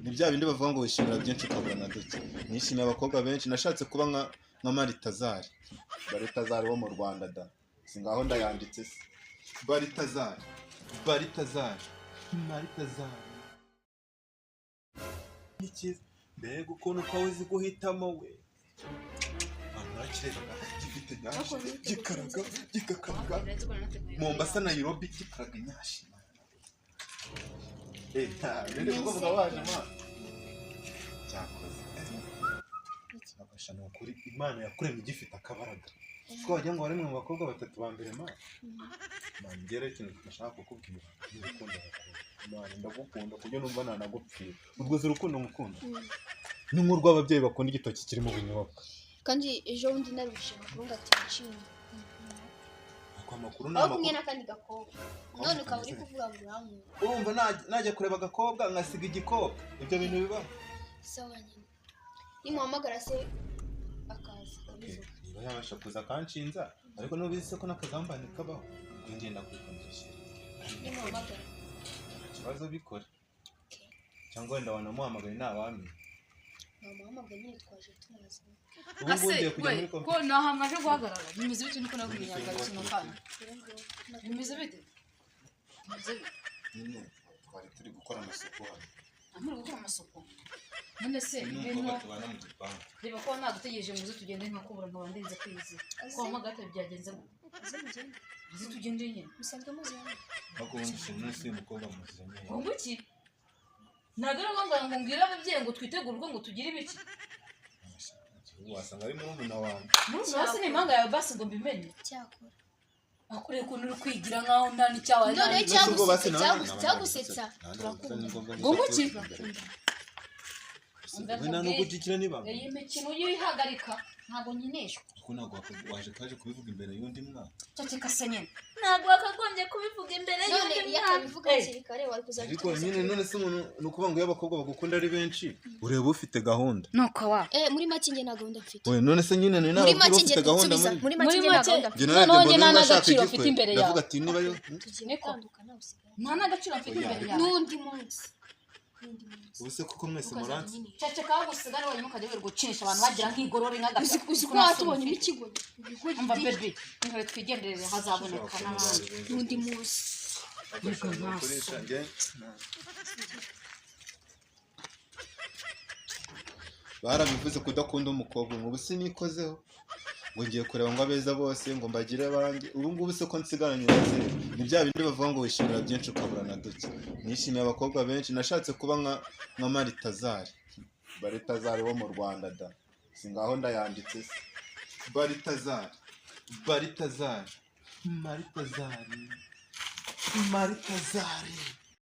Ni bya bindi bavuga ngo wishimira byinshi ukabura na duke. Nishimiye abakobwa benshi, nashatse kuba nka Maritazari. Baritazari wo mu Rwanda da. Si ngaho ndayanditse se. Baritazari. Baritazari. Maritazari. Ni cyiza. Mbega ukuntu ukaba uzi guhitamo we. Abantu barakirebaga gifite nyashi, gikaraga, gikakaraga. Mombasa, Nairobi, gikaraga nyashi. Eh, nta, bindi kuvuga waje ma. Cyakoze. Abasha ni ukuri Imana yakuremye igifite akabaraga. Ko wagira ngo waremwe mu bakobwa batatu ba mbere ma. Man, njye rero ikintu nashaka kukubwira ni urukundo ngukunda. Imana ndagukunda kuburyo numva nanagupfira. Ubwo uzi urukundo ngukunda? Ni nk'urw'ababyeyi bakunda igitoki kirimo ubunyobwa. Kandi ejo bundi narushe amakuru ngo ati nshinga. Ako amakuru ni Aho kumwe amakuru. n'akandi gakobwa. None ukaba uri kuvuga ngo urankunda. Urumva najya kureba agakobwa nkasiga igikobwa. Ibyo bintu bibaho. Sawa nyine. Nimuhamagara se akaza Okay, akabivuga. niba yabasha kuza akanshinza, ariko nubizi se ko n'akagambane kabaho. Ubwo ngenda kwikundisha. Nimuhamagara. Nta kibazo, bikore. Okay. Cyangwa wenda wanamuhamagaye ntawamenya. Namuhamagaye nyine twaje tumaze. Ubu ngubu Ase ngiye kujya we muri ko computer. nta hantu aje guhagarara. Bimeze bite? Niko nakubwiraga kino kana. Rero ngo Bimeze bite? Bimeze bite? Nyine twari turi gukora amasuku hano. Amuri gukora amasuku. None se Uyu ni ibintu umukobwa tubana mu gipangu. Reba ko nagutegereje ngo uze tugende nkakubura nkaba ndenze kwizi. Ko wahamagaye byagenze gute? Aze mugende. Uze tugende nyine. Musanzwe muziranye. Ariko ubundi se munsi uyu mukobwa muziranye? Ngo iki? Ntabwo ari ngombwa ngo mbwire ababyeyi ngo twitegure urugo ngo tugire ibiki. Wasanga ari murumuna wanjye. Murumuna wawe se ni impanga yawe basi ngo mbimenye? Cyakora. Akureye ukuntu uri kwigira nkaho nta n'icyawe. None nta cyagusetsa turakunda. Ngo nguki? We nta nubwo ugikira niba. Iyi mikino uyihagarika, ntabwo nkinishwa. Kuko ntabwo waje kaje kubivuga imbere y'undi mwana. Ceceka se nyine, ntabwo wakagombye kubivuga imbere None y'undi iyo mwana. atabivuga hakiri kare wari kuzajya Ariko nyine none se umuntu ni ukuvuga ngo iyo abakobwa bagukunda ari benshi ureba ufite gahunda. Nuko wa Eh, muri make njye nta gahunda mfite. We none se nyine ni Muri nababwira make ufite njye gahunda nsubiza muri muri make Muri njye nta make- gahunda mfite. Njye Noneho narebye njye mbona nta niba ashaka n'agaciro mfite igikwe imbere ndavuga yawe. ati niba yo Tugiye Niko. gutandukana usigaye. Nta n'agaciro mfite Oya, imbere yawe. N'undi munsi. N'undi munsi. Ubu se kuko mwese Ukazajya muranzi. unyinisha. Ceceka aho gusigara wenyine ukajya wirirwa ukinisha abantu bagira nk'igorore nk'agata. Uzi ko watubonyemo ikigo. Umva bébé, nkore twigenderere, hazaboneka n'abandi. N'undi munsi. Niko. Ukoresha njye barabivuze kudakunda umukobwa umwe. Ubu sinikozeho ngo ngiye kureba ngo abeza bose ngo mbagire abanjye. Ubu ngubu se ko nsigaranye na zero. Ni bya bindi bavuga ngo wishimira byinshi ukabura na duke. Nishimiye abakobwa benshi, nashatse kuba nka Maritazari. Baritazari wo mu Rwanda da. Si ngaho ndayanditse se. Baritazari. Baritazari. Maritazari. Maritazari.